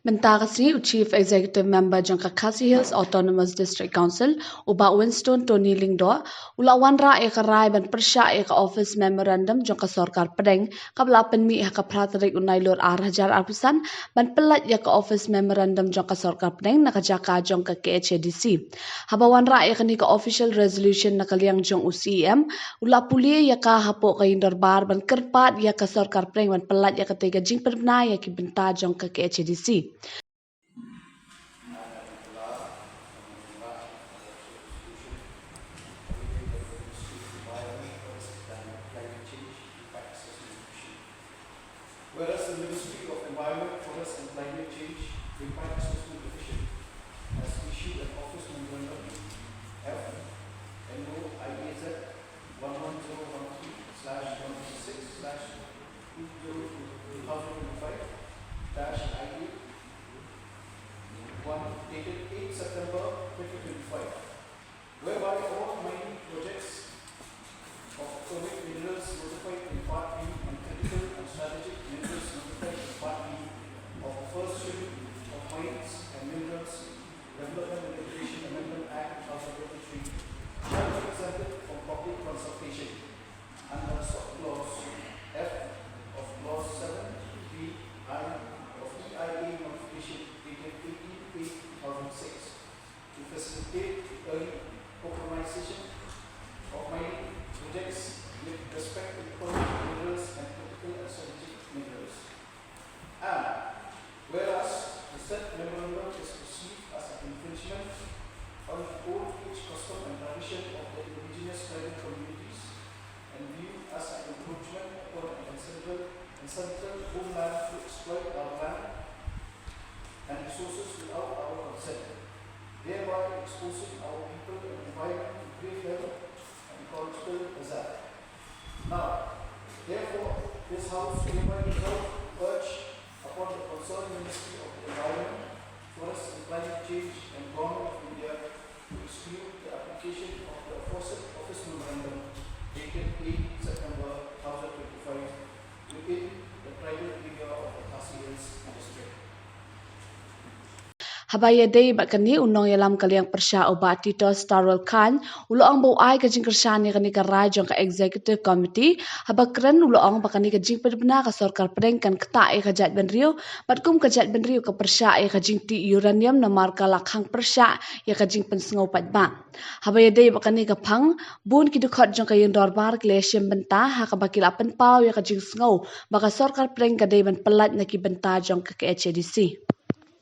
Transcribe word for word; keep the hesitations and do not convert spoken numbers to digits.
Mynta ka sngi u Chief Executive Member jong ka Khasi Hills Autonomous District Council, u Bah Winston Tony Lyngdoh, u la wanrah ïa ka rai ban pyrshah ïa ka Office Memorandum jong ka Sorkar Pdeng kaba la pynmih ha ka phra tarik u Nailur ar hajar arphew san ban pyllait ïa ka Office Memorandum jong ka Sorkar Pdeng na ka jaka jong ka K H A D C. Haba wanrah ïa kane ka official resolution na ka liang jong u C E M, u la pule ïa ka hapoh ka ïing dorbar ban kyrpad ïa ka Sorkar Pdeng ban pyllait ïa katei ka jingpynbna ïa ki bynta jong ka K H A D C. Whereas the Ministry of Environment, Forest and Climate Change Impact Assessment Division has issued an Office Memorandum F N O I A Z one one zero one three slash one six slash two thousand twenty-five dash I A one dated eighth September twenty twenty-five, whereby all mining projects of atomic minerals notified in Part B and critical and strategic minerals notified in Part B of the First Schedule of Mines and Minerals Development and Regulation Amendment Act two thousand twenty-three shall be exempted from public consultation under sub-clause F of clause seven B I of E I A modification dated eighteen eight two thousand six to facilitate the early commercialization of mining projects with respect to atomic minerals and critical and strategic minerals. And whereas the said memorandum is perceived as an infringement on the old age custom and tradition of the indigenous tribal communities and viewed as an encroachment upon an ancestral, ancestral homeland to exploit our land and resources without our consent, thereby exposing our people and environment to grave health and ecological hazard. Now, therefore, this House hereby resolve to urge upon the concerned Ministry of the Environment, Forest and Climate Change and Government of India to exclude the application of the aforesaid Office Memorandum dated eighth September two thousand twenty-five within the tribal area of the Khasi Hills District. Haba ïadei bad kane, u nongïalam ka liang pyrshah u Bah Titos Tarwal Chyne u la ong ba u ai ka jingkyrshan ïa kane ka rai jong ka Executive Committee, haba kren u la ong ba kane ka jingpynbna ka Sorkar Pdeng kan ktah ïa ka jaitbynriew bad kum ka jaitbynriew ka pyrshah ïa ka jingtih uranium namar ka la khang pyrshah ïa ka jingpynsngew paidbah. Haba ïadei bad kane ka phang, bun ki dkhot jong ka ïing dorbar ki la shim bynta ha kaba ki la pynpaw ïa ka jingsngew ba ka Sorkar Pdeng ka dei ban pyllait na ki bynta jong ka K H A D C.